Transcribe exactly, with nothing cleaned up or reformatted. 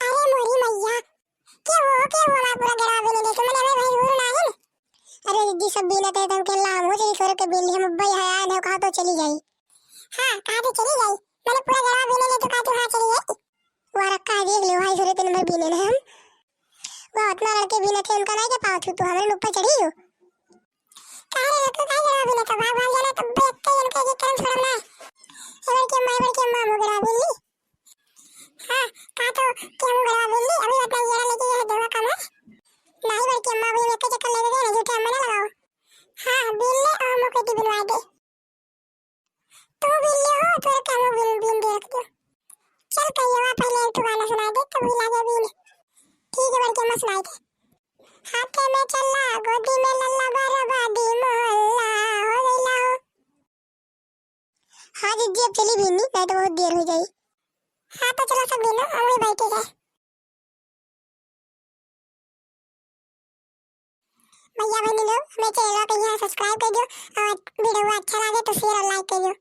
अरे मोरी मैया, के हो, के हो, हमार पूरा गड़वा बीने दे, तुमने हमें भाई गुरु ना है। अरे दीदी, सब बीनत है, तुम के लाम हो, जैसे सोरे के बीन ली, हम अब्बा यहाँ आए ना, कहा तो चली जाई। हाँ, कहा तो चली जाई, मैंने पूरा गड़वा बीने ले तो कहा तू हाँ चली जाई। वाह रखा है, देख लो भाई, सोरे तीन भर बीने ना हम। वाह, उतना लड़के बीनत है, उनका नहीं के पावत हूँ, तू हमारे ऊपर चढ़ी हो। काहे रे, तू काहे गड़वा बीने तो भाग, भाग जाना, तब देखते ही उनका ये करम छोड़म ना। ए बड़की अम्मा, ए बड़की अम्मा, हम गड़वा बीन ली। हाँ, का तो केहू गड़वा बीन ली, अभी अपना येड़ा लेके यह देवा कम है। नहीं बड़की अम्मा, अभी एक चक्कर ले दे, झूठे अम्मा ना लगाओ। हाँ, बीन ले और हमको की बिनवा दे। तू बीन ले हो, तोरे कहूँ बीन, बीन दे रख दो। चल कहियो पहले तू गाना सुना दे, तो भुला गए बीन। ठीक है बड़की अम्मा, सुनाई दे। हाथे में चला, गोदी में लल्ला, बर्बादी मोहल्ला हो गइला हो। हाँ जीजी, अब चली बीनी, नहीं तो बहुत देर हो जाई। हाँ तो चलो सब बीनो, हम वही बैठे जाए। भैया बहनी लोग, हमें चैनल के यहाँ सब्सक्राइब कर दो और वीडियो अच्छा लगे तो शेयर और लाइक कर दो।